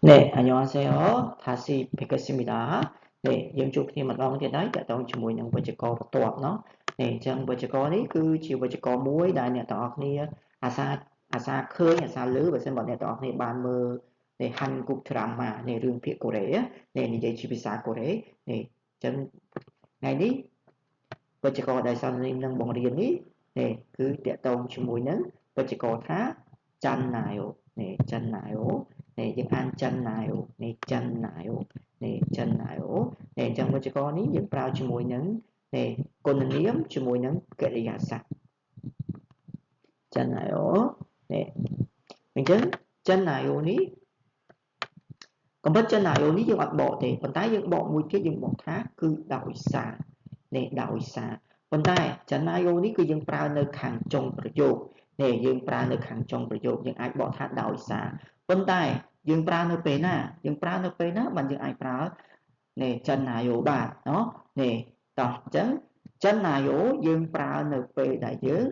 네, 안녕하세요. 다시 뵙겠습니다. 네, យើងជួបគ្នាម្ដងទៀតហើយតកតងជាមួយនឹងវេយ្យាករណ៍បន្ទាប់ណោះនេះអញ្ចឹងវេយ្យាករណ៍នេះគឺជាវេយ្យាករណ៍មួយដែលអ្នកទាំងអស់គ្នាអាសាអាសាឃើញអាសាឮបើសិនបើអ្នកទាំងអស់គ្នាបានមើលនេះហាន់គុក drama នេះរឿងភាគកូរ៉េនេះនិយាយជាភាសាកូរ៉េនេះអញ្ចឹងថ្ងៃនេះវេយ្យាករណ៍ដែលសាស្ត្រនឹងបង្រៀននេះនេះគឺតកតងជាមួយនឹងវេយ្យាករណ៍ថាចន្ទណាយោនេះចន្ទណាយោនេះយើងអានចិនណាយោនេះចិនណាយោនេះចិនណាយោនេះអញ្ចឹងវេយ្យាករណ៍នេះយើងប្រើជាមួយនឹងនេះគុណនាមជាមួយនឹងកិរិយាសព្ទចិនណាយោនេះអញ្ចឹងចិនណាយោនេះកំពិតចិនណាយោនេះយើងអត់បកទេប៉ុន្តែយើងបកមួយទៀតយើងបកថាគឺដោយសារនេះដោយសារប៉ុន្តែចិនណាយោនេះគឺយើងប្រើនៅខាងចុងប្រយោគនេះយើងប្រើនៅខាងចុងប្រយោគយើងអាចបកថាដោយសារប៉ុន្តែយើងប្រើនៅពេលណាយើងប្រើនៅពេលណាបានយើងអាចប្រើនេះចិនណាយោបាទណោះនេះតោះអញ្ចឹងចិនណាយោយើងប្រើនៅពេលដែលយើង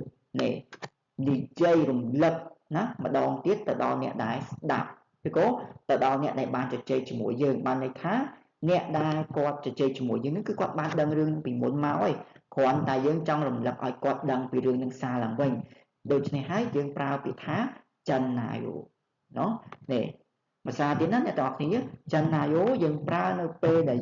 នេះនិយាយរំលឹកណាម្ដងទៀតទៅដល់អ្នកដែលស្ដាប់ឬក៏ទៅដល់អ្នកដែលបានជជែកជាមួយយើងបានន័យថាអ្នកដែលគាត់ជជែកជាមួយយើងនឹងគឺគាត់បានដឹងរឿងពីមុនមកហើយគ្រាន់តែយើងចង់រំលឹកឲ្យគាត់ដឹងពីរឿងនឹងសារឡើងវិញដូច្នេះហើយយើងប្រើពាក្យថាចិនណាយោណោះនេះភាសាទៀតណាអ្នកទាំងអស់គ្នាចិនណាយោយើងប្រើនៅពេលដែល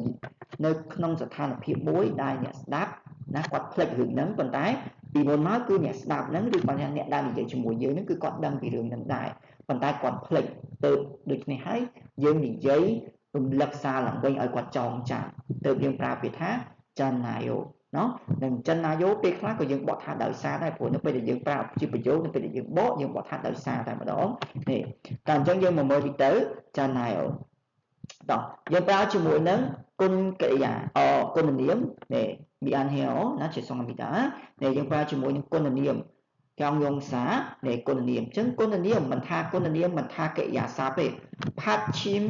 នៅក្នុងស្ថានភាពមួយដែលអ្នកស្ដាប់ណាគាត់ភ្លេចរឿងហ្នឹងប៉ុន្តែពីមុនមកគឺអ្នកស្ដាប់ហ្នឹងឬបើអ្នកដែលនិយាយជាមួយយើងហ្នឹងគឺគាត់ដឹងពីរឿងហ្នឹងដែរប៉ុន្តែគាត់ភ្លេចទៅដូច្នេះហើយយើងនិយាយរំលឹកសារឡើងវិញឲ្យគាត់ចងចាំទៅយើងប្រើពាក្យថាចិនណាយោណោះនឹងចិនណាយោពេលខ្លះក៏យើងបកថាដោយសារដែរព្រោះនៅពេលដែលយើងប្រើជាប្រយោគនៅពេលដែលយើងបកយើងបកថាដោយសារតែម្ដងនេះតែអញ្ចឹងយើងមកមើលទីទៅចិនណាយោតោះយើងប្រើជាមួយនឹងគុណកិរិយាអគុណនាមនេះមីអានហេអូណាជាសងមីតានេះយើងប្រើជាមួយនឹងគុណនាមកងយងសានេះគុណនាមអញ្ចឹងគុណនាមមិនថាគុណនាមមិនថាកិរិយាសព្ទទេផាត់ឈីម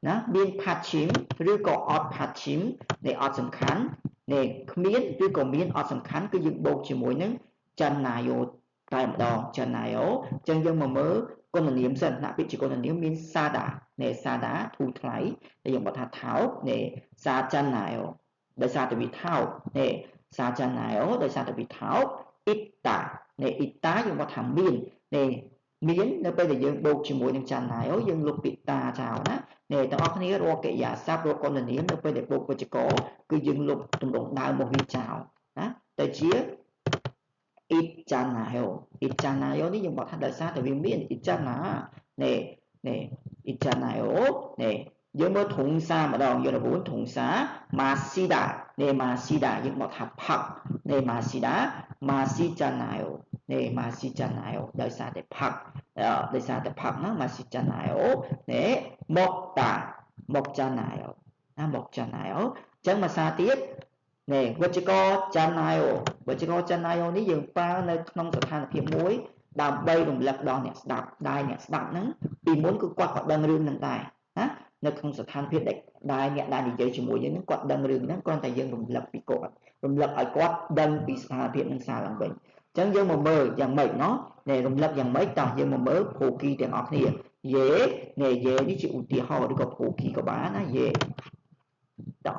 ណាមានផាត់ឈីមឬក៏អត់ផាត់ឈីមនេះអត់សំខាន់នេះគ្មានឬក៏មានអត់សំខាន់គឺយើងបូកជាមួយនឹងចិនណាយោតែម្ដងចិនណាយោអញ្ចឹងយើងមកមើលគុណនាមសិនដាក់ពាក្យជាគុណនាមមានសាដានេះសាដាធូរថ្លៃដែលយើងបកថាថោកនេះសាចិនណាយោដោយសារតែវាថោកនេះសាចិនណាយោដោយសារតែវាថោកអ៊ីតានេះអ៊ីតាយើងបកថាមាននេះមាននៅពេលដែលយើងបូកជាមួយនឹងចាន់ណាយោយើងលុបពាក្យតាចោលណានេះទាំងអស់គ្នារាល់កិរិយាសព្ទរាល់គុណនាមនៅពេលដែលបូកវេយ្យាករណ៍គឺយើងលុបទម្រង់ដើមរបស់វាចោលណាទៅជាអ៊ីចាណាយោអ៊ីចាណាយោនេះយើងបកថាដោយសារតែវាមានអ៊ីចាណានេះនេះអ៊ីចាណាយោនេះយើងមើលធុងសាម្ដងយល់របួនធុងសាម៉ាស៊ីដានេះម៉ាស៊ីដាយើងបកថាផឹកនេះម៉ាស៊ីដាម៉ាស៊ីចាណាយោនេះម៉ាស៊ីចាណាយោដោយសារតែផឹកដោយសារតែផឹកណាម៉ាស៊ីចាណាយោនេះមកតាមកចាណាយោណាមកចាណាយោអញ្ចឹងភាសាទៀតនេះវេយ្យាករណ៍ចាណាយោវេយ្យាករណ៍ចាណាយោនេះយើងប្រើនៅក្នុងស្ថានភាពមួយដើម្បីរំលឹកដល់អ្នកស្ដាប់ដែលអ្នកស្ដាប់ហ្នឹងពីមុនគឺគាត់ក៏ដឹងរឿងហ្នឹងដែរណានៅក្នុងស្ថានភាពដែលអ្នកដែលនិយាយជាមួយយើងហ្នឹងគាត់ដឹងរឿងហ្នឹងគ្រាន់តែយើងរំលឹកពីគាត់រំលឹកឲ្យគាត់ដឹងពីស្ថានភាពហ្នឹងសារឡើងវិញអញ្ចឹងយើងមកមើលយ៉ាងម៉េចណោះនេះរំលឹកយ៉ាងម៉េចតោះយើងមកមើលភូគីទាំងអស់គ្នាយេនេះយេនេះជាឧទាហរណ៍ឬក៏ភូគីក៏បានណាយេតោះ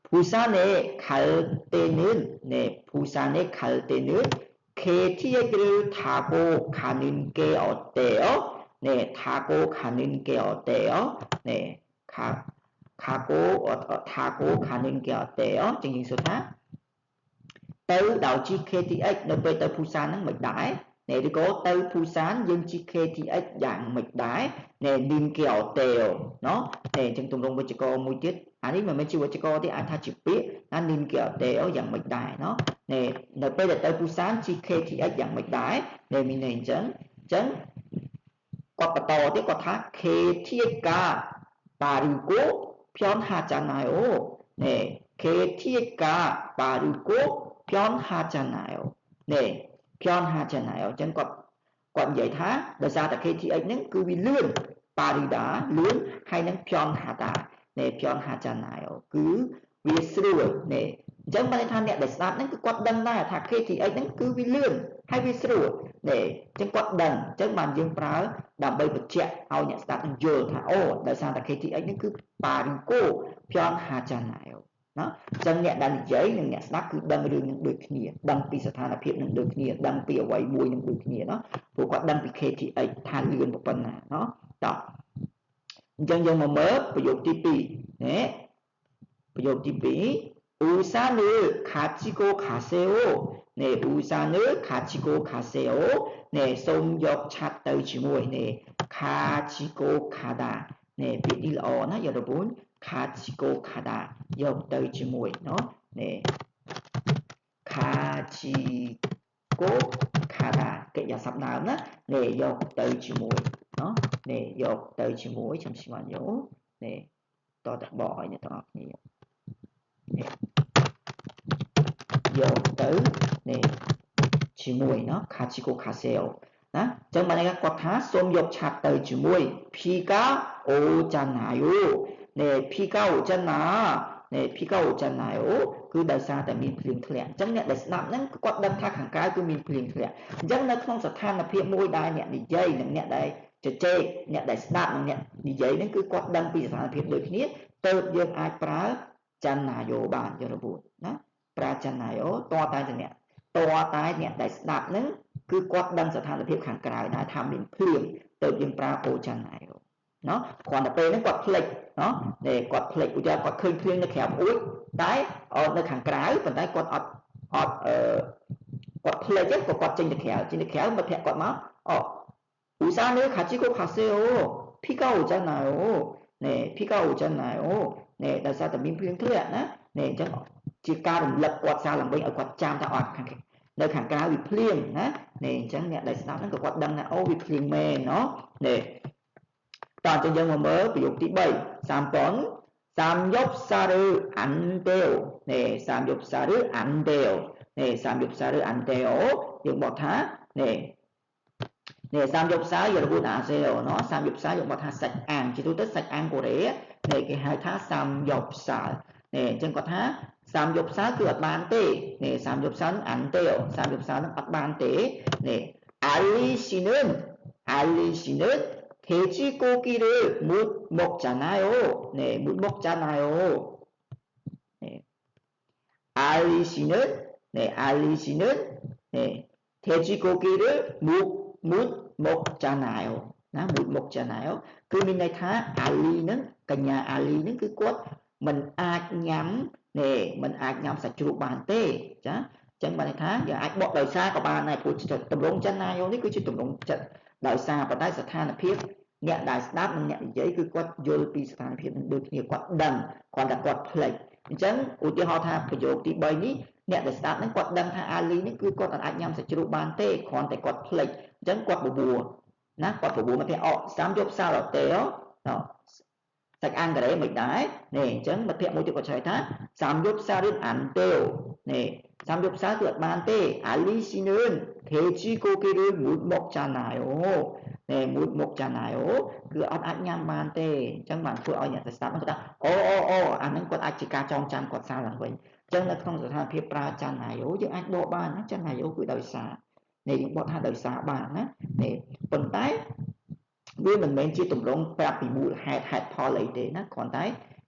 부산에 갈 때는 네, 부산에 갈 때는 KTX를 타고 가는 게 어때요? 네, 타고 가는 게 어때요? 네, 가고 타고 가는 게 어때요? ចឹងយើងសួរថាទៅដោយជិះ KTX នៅពេលទៅភូសានហ្នឹងមិនដែរនេះឬក៏ទៅភូសានយើងជិះ KTX យ៉ាងមិនដែរនេះនីនគេអតេណោះនេះអញ្ចឹងទម្រង់វេយ្យាករណ៍មួយទៀតអានេះមិនមែនជាវេយ្យាករណ៍ទេអាចថាជាពាក្យណានីនគេអតេយ៉ាងមិនដែរណោះនេះនៅពេលដែលទៅភូសានជិះ KTX យ៉ាងមិនដែរនេះមានន័យអញ្ចឹងអញ្ចឹងគាត់បន្តទៀតគាត់ថា KTX가 빠르고 편하잖아요. 네, KTX가 빠르고 편하잖아요. 네, 편하잖아요. អញ្ចឹងគាត់និយាយថាដោយសារតែ KTX ហ្នឹងគឺវាលឿន 빠르다 លឿនហើយនឹង 편하다 នេះ 편하잖아요 គឺវាស្រួលនេះ អញ្ចឹងបានន័យថាអ្នកដែលស្ដាប់ហ្នឹងគឺគាត់ដឹងដែរថា KTX ហ្នឹងគឺវាលឿនហើយវាស្រួលនេះអញ្ចឹងគាត់ដឹងអញ្ចឹងបានយើងប្រើដើម្បីបញ្ជាក់ឲ្យអ្នកស្ដាប់នឹងយល់ថាអូដោយសារតែ KTX ហ្នឹងគឺប៉ារីកូភ្យងហាចាណាយោណាអញ្ចឹងអ្នកដែលនិយាយនិងអ្នកស្ដាប់គឺដឹងរឿងនឹងដូចគ្នាដឹងពីស្ថានភាពនឹងដូចគ្នាដឹងពីអ្វីមួយនឹងដូចគ្នាណាព្រោះគាត់ដឹងពី KTX ថាលឿនប៉ុណ្ណាណោះតោះអញ្ចឹងយើងមកមើលប្រយោគទី2ណាប្រយោគទី2 우산을 가지고 가세요. 네, 우산을 가지고 가세요. 네, សូមយកឆ័ត្រទៅជាមួយ 네, 가지고 가다. 네, ពាក្យនេះល្អណា 여러분. 가지고 가다. យកទៅជាមួយ เนาะ 네. 가지고 가다 កិរិយាសព្ទដើមណា 네, យកទៅជាមួយ เนาะ 네, យកទៅជាមួយ 잠시만요. 네. តតបកឲ្យអ្នកទាំងអស់គ្នាយកទៅនេះជាមួយเนาะ가지고 가세요ណាអញ្ចឹងបានន័យថាគាត់ថាសូមយកឆ័ត្រទៅជាមួយ 비가 오잖아요 네 비가 오잖아 네 비가 오잖아요 គឺដោយសារតែមានភ្លៀងធ្លាក់អញ្ចឹងអ្នកដែលស្ដាប់ហ្នឹងគាត់ដឹងថាខាងក្រៅគឺមានភ្លៀងធ្លាក់អញ្ចឹងនៅក្នុងស្ថានភាពមួយដែលអ្នកនិយាយនិងអ្នកដែលជជែកអ្នកដែលស្ដាប់និងអ្នកនិយាយហ្នឹងគឺគាត់ដឹងពីស្ថានភាពដូចគ្នាទៅយើងអាចប្រើចាណាយោបានយល់របួសណាប្រើចាណាយោតតែអ្នកតតែអ្នកដែលស្ដាប់ហ្នឹងគឺគាត់ដឹងស្ថានភាពខាងក្រៅដែរថាមានភ្លៀងទៅយើងប្រើអូចាណាយោណោះគ្រាន់តែពេលហ្នឹងគាត់ភ្លេចណោះនេះគាត់ភ្លេចឧទាហរណ៍គាត់ឃើញភ្លៀងនៅក្រៅអួចតែនៅខាងក្រៅប៉ុន្តែគាត់អត់អត់អឺគាត់ភ្លេចក៏គាត់ចេញទៅក្រៅចេញទៅក្រៅមិត្តភក្តិគាត់មកអូ우산을 가지고 가세요. 비가 오잖아요. 네, 비가 오잖아요. 네, ដោយសារតែមានភ្លៀងធ្លាក់ណានេះអញ្ចឹងជាការរំលឹកគាត់សារឡើងវិញឲ្យគាត់ចាំថាអត់ខាងនៅខាងក្រៅវាភ្លៀងណានេះអញ្ចឹងអ្នកដែលស្ដាប់ហ្នឹងក៏គាត់ដឹងថាអូវាភ្លៀងមែនណោះនេះតោះអញ្ចឹងយើងមកមើលប្រយោគទី3 3ប៉ុន 삼겹살을 안 돼요. 네, 삼겹살을 안 돼요. 네, 삼겹살을 안 돼요. យើងបកថានេះនេះ 삼겹살 여러분 아세요? เนาะ 삼겹살 យើងបកថាសាច់អាំងជាទូទៅសាច់អាំងកូរ៉េនេះគេហៅថា 삼겹살 នេះអញ្ចឹងគាត់ថា 삼겹살 គឺអត់បានទេនេះ 삼겹살 នឹង안 돼요. 삼겹살 នឹងអត់បានទេនេះ 알리 씨는 돼지고기를 못 먹잖아요. 네, 못 먹잖아요. 네. 알리 씨는 네, 알리 씨는 네, 돼지고기를 못 먹잖아요. ណា 못 먹잖아요 គឺមានន័យថាអាលីនឹងកញ្ញាអាលីនឹងគឺគាត់មិនអាចញ៉ាំនេះមិនអាចញ៉ាំសាច់ជ្រូកបានទេចាអញ្ចឹងបានន័យថាយើងអាចបកដោយសារក៏បានដែរព្រោះទម្រង់ 잖아요 នេះគឺជាទម្រង់ចិត្តដោយសារប៉ុន្តែស្ថានភាពអ្នកដែលស្ដាប់និងអ្នកនិយាយគឺគាត់យល់ពីស្ថានភាពនឹងដូចគ្នាគាត់ដឹងគ្រាន់តែគាត់ភ្លេចអញ្ចឹងឧទាហរណ៍ថាប្រយោគទី3នេះអ្នកដែលស្ដាប់ហ្នឹងគាត់ដឹងថាអាលីនេះគឺគាត់អាចញ៉ាំសាច់ជ្រូកបានទេគ្រាន់តែគាត់ភ្លេចអញ្ចឹងគាត់បបួលណាគាត់បបួលមកថាអូ 삼겹살 어때요 សាច់អាំងកូរ៉េមិនដែរនេះអញ្ចឹងមិត្តភក្តិមួយទៀតគាត់ឆ្លើយថា 삼겹살은 안 돼요 នេះ 삼겹살 គឺអត់បានទេ 알리 씨는 돼지고기를 못 먹잖아요 នេះ 못 먹잖아요 គឺអត់អាចញ៉ាំបានទេអញ្ចឹងបានធ្វើឲ្យអ្នកស្ដាប់គាត់ថាអូអូអូអាហ្នឹងគាត់អាចជាការចងចាំគាត់សារឡើងវិញអញ្ចឹងនៅក្នុងស្ថានភាពប្រើ 잖아요 យើងអាចបកបានណា 잖아요 គឺដោយសារនេះយើងបកថាដោយសារបានណានេះប៉ុន្តែវាមិនមែនជាទម្រង់ប្រាប់ពីមូលហេតុហេតុផលអីទេណាគ្រាន់តែ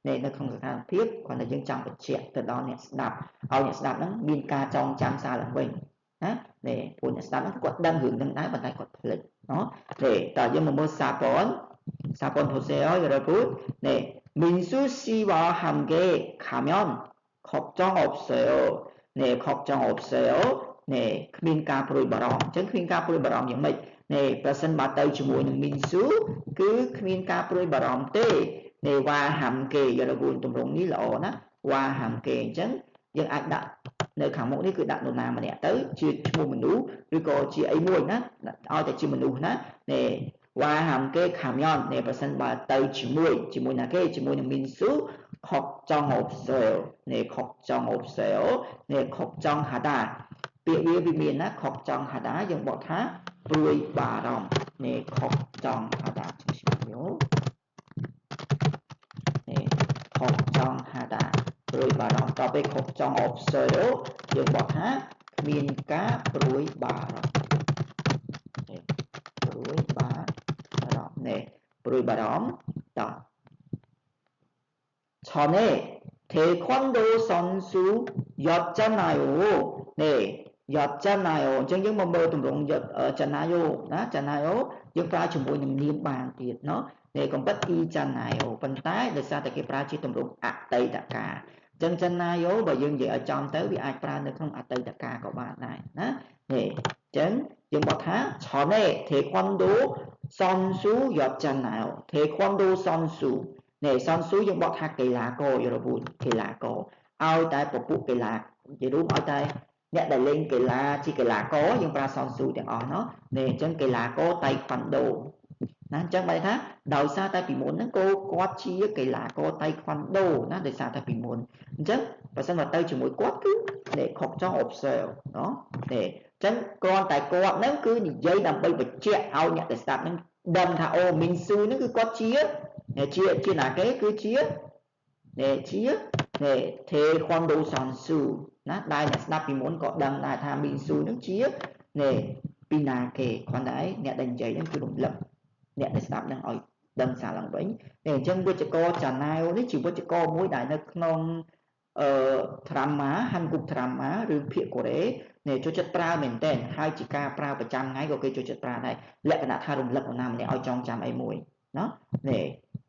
នេះនៅក្នុងស្ថានភាពគ្រាន់តែយើងចង់បញ្ជាក់ទៅដល់អ្នកស្ដាប់ឲ្យអ្នកស្ដាប់ហ្នឹងមានការចងចាំសារឡើងវិញណានេះព្រោះអ្នកស្ដាប់ហ្នឹងគាត់ដឹងរឿងហ្នឹងដែរប៉ុន្តែគាត់ភ្លេចណោះនេះតើយើងមកមើលសាប៉ុនសាប៉ុន 보세요 여러분 네 민수 씨와 함께 가면 걱정 없어요 네 걱정 없어요 នេះគ្មានការព្រួយបារម្ភអញ្ចឹងគ្មានការព្រួយបារម្ភយ៉ាងម៉េចនេះប្រសិនបើទៅជាមួយនឹងមីនស៊ូគឺគ្មានការព្រួយបារម្ភទេនេះ와 함께 여러분 ទម្រង់នេះល្អណា와 함께 អញ្ចឹងយើងអាចដាក់នៅខាងមុខនេះគឺដាក់នរណាម្នាក់ទៅជាឈ្មោះមនុស្សឬក៏ជាអីមួយណាឲ្យតែជាមនុស្សណានេះ와 함께 가면 នេះប្រសិនបើទៅជាមួយជាមួយណាគេជាមួយនឹងមីនស៊ូ 걱정 없어요 នេះ 걱정 없어요 នេះ 걱정하다 ពាក្យវាមានណា 걱정하다 យើងបកថាព្រួយបារម្ភនេះ 걱정하다 잠시만요 នេះ 걱정하다 ព្ ព្រួយបារម្ភតទៅពេលខុសចង់ observe យើងបកថាគ្មានការព្រួយបារម្ភព្រួយបារម្ភនេះព្រួយបារម្ភតោះ전에 태권도 선수였잖아요. 네, 였잖아요. អញ្ចឹងយើងមកមើលទម្រង់ 였잖아요 ណា 잖아요 យើងប្រើជាមួយនឹងនាមបានទៀតណោះនេះកំពិត 이잖아요 ប៉ុន្តែដោយសារតែគេប្រើជាទម្រង់អតីតកាលអញ្ចឹង 잖아요 បើយើងនិយាយឲ្យចំទៅវាអាចប្រើនៅក្នុងអតីតកាលក៏បានដែរណានេះអញ្ចឹងយើងបកថា 전에 태권도 선수였잖아요. 태권도 선수 នេះ 선수 យើងបកថាកីឡាករយល់ពូកីឡាករឲ្យតែពពួកកីឡានិយាយរួមឲ្យតែអ្នកដែលលេងកីឡាជាកីឡាករយើងប្រើ 선수 ទាំងអស់ណោះនេះអញ្ចឹងកីឡាករតៃក្វាន់ដូណាអញ្ចឹងបែរថាដោយសារតែពីមុនហ្នឹងគាត់ជាកីឡាករតៃក្វាន់ដូណាដោយសារតែពីមុនអញ្ចឹងបើសិនមកទៅជាមួយគាត់គឺនេះខកចង់ observe ណោះនេះអញ្ចឹងគ្រាន់តែគាត់ហ្នឹងគឺនិយាយដើម្បីបញ្ជាក់ឲ្យអ្នកដែលស្ដាប់ហ្នឹងដឹងថាអូមីនស៊ូហ្នឹងគឺគាត់ជាជាណាគេគឺជានេះជានេះเทควันโดซอนស៊ូណាដែលអ្នកស្ដាប់ពីមុនក៏ដឹងដែរថាមីនស៊ូនឹងជានេះពីណាគេគ្រាន់តែអ្នកដែលនិយាយហ្នឹងគឺរំលឹកអ្នកដែលស្ដាប់នឹងឲ្យដឹងសារឡើងវិញនេះអញ្ចឹងវិជ្ជករចាណែវនេះជាវិជ្ជករមួយដែលនៅក្នុងអឺត្រាម៉ាហាន់គុកត្រាម៉ាឬភាគកូរ៉េនេះចូលចិត្តប្រើមែនតើហើយជាការប្រើប្រចាំថ្ងៃក៏គេចូលចិត្តប្រើដែរលក្ខណៈថារំលឹកនរណាម្នាក់ឲ្យចងចាំអីមួយណោះនេះ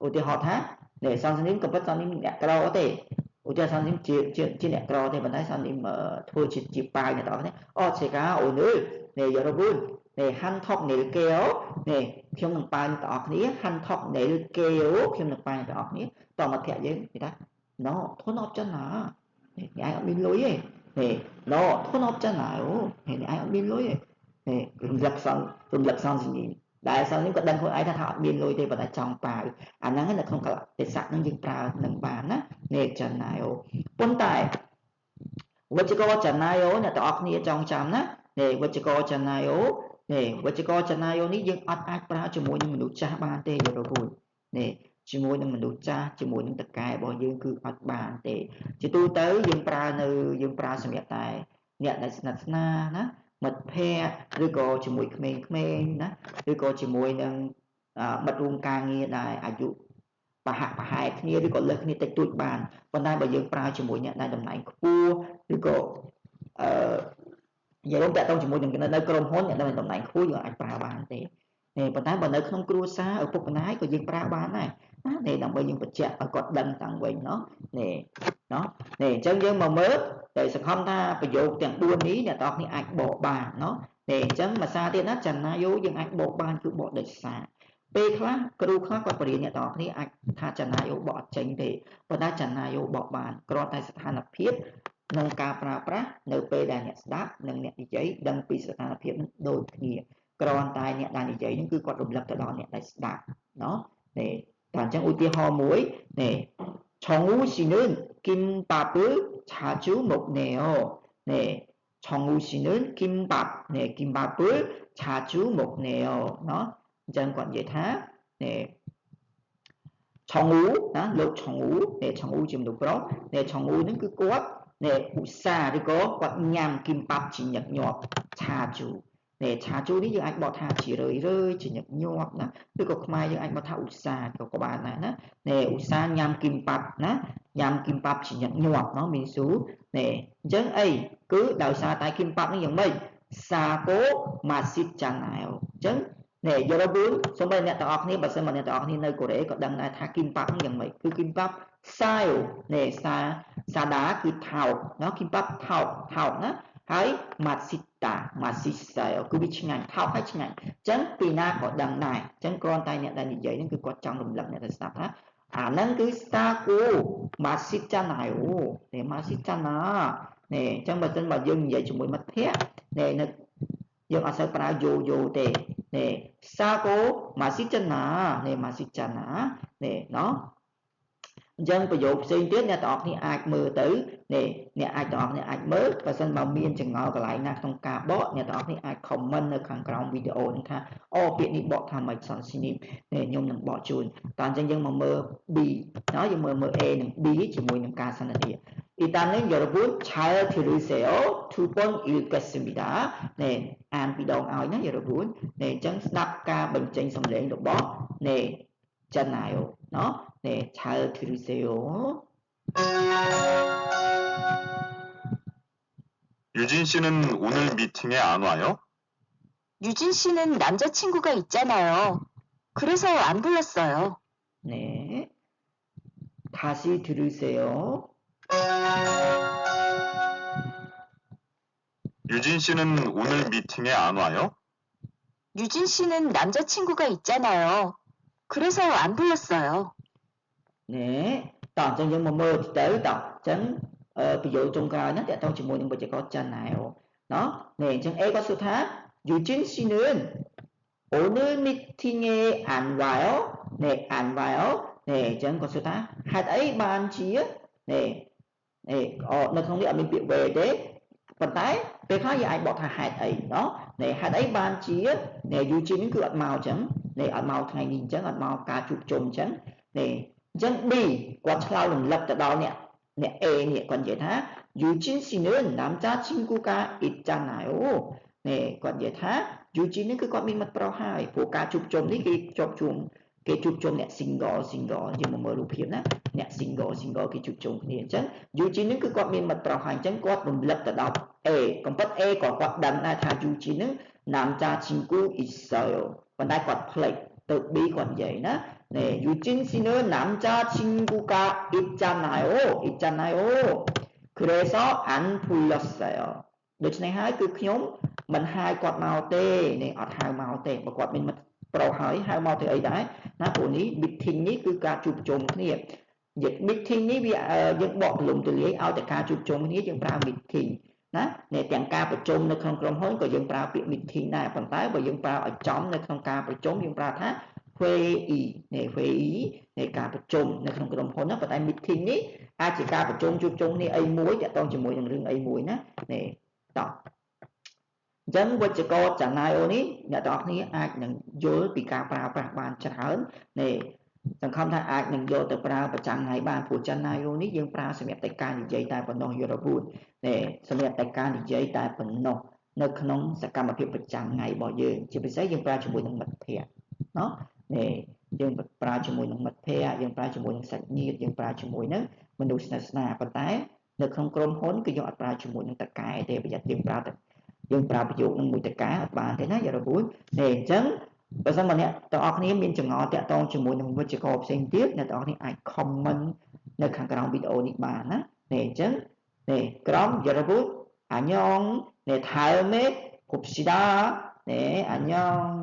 ឧទាហរណ៍ថានេះសនសនីមក៏ពិតសននីមអ្នកក្រទេឧទាហរណ៍សននីមជាជាអ្នកក្រទេប៉ុន្តែសននីមធ្វើជាប៉ាវអ្នកទាំងអស់នេះអូសេកាអូននេះយរបុននេះហាន់ថកនេលកេអូនេះខ្ញុំនឹងប៉ាវអ្នកទាំងអស់គ្នាហាន់ថកនេលកេអូខ្ញុំនឹងប៉ាវអ្នកទាំងអស់គ្នាតមកភ័ក្រយើងគេថាណូធនអត់ចឹងណានេះឯងអត់មានលុយទេនេះណូធនអត់ចឹងណាអូនេះឯងអត់មានលុយទេនេះរំលឹកសនរំលឹកសនសនីមដែលសិននេះក៏ដឹងខ្លួនឯងថាអត់មានលុយទេប៉ុន្តែចង់ប៉ាវអាហ្នឹងនៅក្នុងកលទេសៈហ្នឹងយើងប្រើនឹងបានណានេះចាណាយោប៉ុន្តែវិជ្ជករចាណាយោអ្នកទាំងអស់គ្នាចង់ចាំណានេះវិជ្ជករចាណាយោនេះវិជ្ជករចាណាយោនេះយើងអត់អាចប្រើជាមួយនឹងមនុស្សចាស់បានទេយល់ពូនេះជាមួយនឹងមនុស្សចាស់ជាមួយនឹងតកែរបស់យើងគឺអត់បានទេជាទូទៅយើងប្រើនៅយើងប្រើសម្រាប់តែអ្នកដែលស្និទ្ធស្នាលណាមិត្តភ័ក្តិឬក៏ជាមួយក្មេងៗណាឬក៏ជាមួយនឹងមិត្តរួមការងារដែលអាយុប្រហាក់ប្រហែលគ្នាឬក៏លើសគ្នាតិចតួចបានប៉ុន្តែបើយើងប្រើជាមួយអ្នកដែលតំណែងខ្ពស់ឬក៏អឺនិយាយរួមតាក់ទងជាមួយនឹងនៅក្រុមហ៊ុនអ្នកដែលតំណែងខ្ពស់យើងអាចប្រើបានទេនេះប៉ុន្តែបើនៅក្នុងគ្រួសារឪពុកម្ដាយក៏យើងប្រើបានដែរណានេះដើម្បីយើងបញ្ជាក់ឲ្យគាត់ដឹងតាំងវិញណោះនេះណោះនេះអញ្ចឹងយើងមកមើលតែសង្ឃឹមថាប្រយោគទាំង4នេះអ្នកទាំងអស់គ្នាអាចបកបានណោះនេះអញ្ចឹងភាសាទៀតណាចាណាយោយើងអាចបកបានគឺបកដោយសារពេលខ្លះគ្រូខ្លះគាត់បរៀនអ្នកទាំងអស់គ្នាអាចថាចាណាយោបកអត់ចេញទេប៉ុន្តែចាណាយោបកបានគ្រាន់តែស្ថានភាពក្នុងការប្រើប្រាស់នៅពេលដែលអ្នកស្ដាប់និងអ្នកនិយាយដឹងពីស្ថានភាពនឹងដូចគ្នាគ្រាន់តែអ្នកដែលនិយាយនឹងគឺគាត់រំលឹកទៅដល់អ្នកដែលស្ដាប់ណោះនេះតែអញ្ចឹងឧទាហរណ៍មួយនេះ정우 씨는 김밥을 자주 먹네요. 네, 정우 씨는 김밥, 네, 김밥을 자주 먹네요. เนาะ អញ្ចឹងគាត់និយាយថា 네, 정우 ណាលោក 정우 네, 정우 ជាមនុស្សប្រុស 네, 정우 នឹងគឺគាត់ 네, ឧស្សាហ៍ឬក៏គាត់ញ៉ាំគីមប៉ាប់ជាញឹកញាប់ 자주 នេះឆាជូនេះយើងអាចបកថាជារឿយរឿយជាញឹកញាប់ណាឬក៏ខ្មែរយើងអាចបកថាឧស្សាហ៍ក៏បានដែរណានេះឧស្សាហ៍ញ៉ាំគីមប៉ាប់ណាញ៉ាំគីមប៉ាប់ជាញឹកញាប់ណោះមីស៊ូនេះអញ្ចឹងអីគឺដោយសារតែគីមប៉ាប់នេះយ៉ាងម៉េចសាកូម៉ាស៊ីតចាណាយអញ្ចឹងនេះយល់ប៊ូនសូម្បីអ្នកទាំងអស់គ្នាបើសិនមកអ្នកទាំងអស់គ្នានៅកូរ៉េក៏ដឹងដែរថាគីមប៉ាប់នេះយ៉ាងម៉េចគឺគីមប៉ាប់សាយនេះសាសាដាគឺថោកណោះគីមប៉ាប់ថោកថោកណាហើយម៉ាស៊ីតាម៉ាស៊ីសែគឺវាឆ្ងាញ់ថោកហើយឆ្ងាញ់អញ្ចឹងពីណាក៏ដឹងដែរអញ្ចឹងគ្រាន់តែអ្នកដែលនិយាយហ្នឹងគឺគាត់ចង់រំលឹកអ្នកដែលស្ដាប់ថាអាហ្នឹងគឺសាគូម៉ាស៊ីចាណាអូនេះម៉ាស៊ីចាណានេះអញ្ចឹងបើសិនបើយើងនិយាយជាមួយមិត្តភ័ក្តិនេះនៅយើងអត់សូវប្រើយោយោទេនេះសាគូម៉ាស៊ីចាណានេះម៉ាស៊ីចាណានេះណោះអញ្ចឹងប្រយោគផ្សេងទៀតអ្នកទាំងអស់គ្នាអាចមើលទៅនេះអ្នកអាចទាំងអស់គ្នាអាចមើលបើសិនបើមានចង្អុលកន្លែងណាក្នុងការបកអ្នកទាំងអស់គ្នាអាច comment នៅខាងក្រោមវីដេអូនឹងថាអូពាក្យនេះបកថាម៉េចសនស៊ីនីនេះខ្ញុំនឹងបកជូនតើអញ្ចឹងយើងមកមើល B ណោះយើងមើលមើល A និង B ជាមួយនឹងការសន្ទនា 일단은 여러분 잘 들으세요. 두 번 읽겠습니다. 네, អានពីរដងឲ្យណា 여러분. 네, អញ្ចឹងស្ដាប់ការបញ្ចេញសំឡេងរបស់ 네, 잖아요. ណោះ 네, 잘 들으세요. 유진 씨는 오늘 미팅에 안 와요? 유진 씨는 남자친구가 있잖아요. 그래서 안 불렀어요. 네. 다시 들으세요. 유진 씨는 오늘 미팅에 안 와요? 유진 씨는 남자친구가 있잖아요. 그래서 안 불렀어요. ណែតោះអញ្ចឹងយើងមកមើលទៅតោះអញ្ចឹងប្រយោគចុងក្រោយហ្នឹងតើតោះជាមួយនឹងវិជ្ជាករ 잖아요. ណោះនេះអញ្ចឹង A គាត់សួរថា 유진 씨는 오늘 미팅에 안 와요? 네, 안 와요. 네, អញ្ចឹងគាត់សួរថាហេតុអីបានជានេះនេះនៅក្នុងនេះអត់មានពាក្យ 왜 ទេប៉ុន្តែពេលខ្លះយើងអាចបកថាហេតុអីណោះនេះហេតុអីបានជានេះ Eugene នេះគឺអត់មកអញ្ចឹងនេះអត់មកថ្ងៃនេះអញ្ចឹងអត់មកការជួបជុំអញ្ចឹងនេះអញ្ចឹង B គាត់ឆ្លើយរំលឹកទៅដល់អ្នក A នេះគាត់និយាយថា Eugene 씨는 남자친구가 있잖아요. នេះគាត់និយាយថា Eugene នេះគឺគាត់មានមិត្តប្រុសហើយព្រោះការជួបជុំនេះគេជាប់ជុំគេជួបជុំអ្នក single single យើងមកមើលរូបភាពណាអ្នក single single គេជួបជុំគ្នាអញ្ចឹង Eugene នេះគឺគាត់មានមិត្តប្រុសហើយអញ្ចឹងគាត់រំលឹកទៅដល់ A កំពិត A ក៏គាត់ដឹងដែរថា Eugene នឹង 남자친구 있어요 ប៉ុន្តែគាត់ភ្លេចទៅ B គាត់និយាយណានេះ Eugene 씨는 남자친구가 있잖아요 있잖아요 그래서 안 불렀어요 ដូច្នេះហើយគឺខ្ញុំមិនហៅគាត់មកទេនេះអត់ហៅមកទេបើគាត់មានមិត្តប្រុសហើយហៅមកទៅអីដែរណាព្រោះនេះ meeting នេះគឺការជួបជុំគ្នានិយាយ meeting នេះវាយើងបកទលំទលាយឲ្យតែការជួបជុំគ្នាយើងប្រើ meeting ណានេះទាំងការប្រជុំនៅក្នុងក្រុមហ៊ុនក៏យើងប្រើពាក្យ meeting ដែរប៉ុន្តែបើយើងប្រើឲ្យចំនៅក្នុងការប្រជុំយើងប្រើថា 회의 នេះ 회의 នៃការប្រជុំនៅក្នុងក្រុមហ៊ុនណាប៉ុន្តែ meeting នេះអាចជាការប្រជុំជួបជុំគ្នាអីមួយតាក់ទងជាមួយនឹងរឿងអីមួយណានេះតោះអញ្ចឹងវិជ្ជករ 잖아요 នេះអ្នកទាំងអស់គ្នាអាចនឹងយល់ពីការប្រើប្រាស់បានច្រើននេះសង្ឃឹមថាអាចនឹងយកទៅប្រើប្រចាំថ្ងៃបានព្រោះ 잖아요 នេះយើងប្រើសម្រាប់តែការនិយាយតែប៉ុណ្ណោះយល់ពូននេះសម្រាប់តែការនិយាយតែប៉ុណ្ណោះនៅក្នុងសកម្មភាពប្រចាំថ្ងៃរបស់យើងជាពិសេសយើងប្រើជាមួយនឹងមិត្តភ័ក្តិណោះនេះយើងប្រើជាមួយនឹងមិត្តភ័ក្តិយើងប្រើជាមួយនឹងសាច់ញាតិយើងប្រើជាមួយនឹងមនុស្សស្និទ្ធស្នាលប៉ុន្តែនៅក្នុងក្រុមហ៊ុនគឺយើងអត់ប្រើជាមួយនឹងតកែទេប្រយ័ត្នយើងប្រើតែយើងប្រើប្រយោគនឹងមួយតកែអត់បានទេណាយល់ពូននេះអញ្ចឹងបើសិនមកអ្នកទាំងអស់គ្នាមានចម្ងល់តាក់ទងជាមួយនឹងវិជ្ជាករផ្សេងទៀតអ្នកទាំងអស់គ្នាអាច comment នៅខាងក្រោមវីដេអូនេះបានណានេះអញ្ចឹងនេះក្រុមយល់ពូនអាញងនេះថើមេ봅시다 네, 안녕.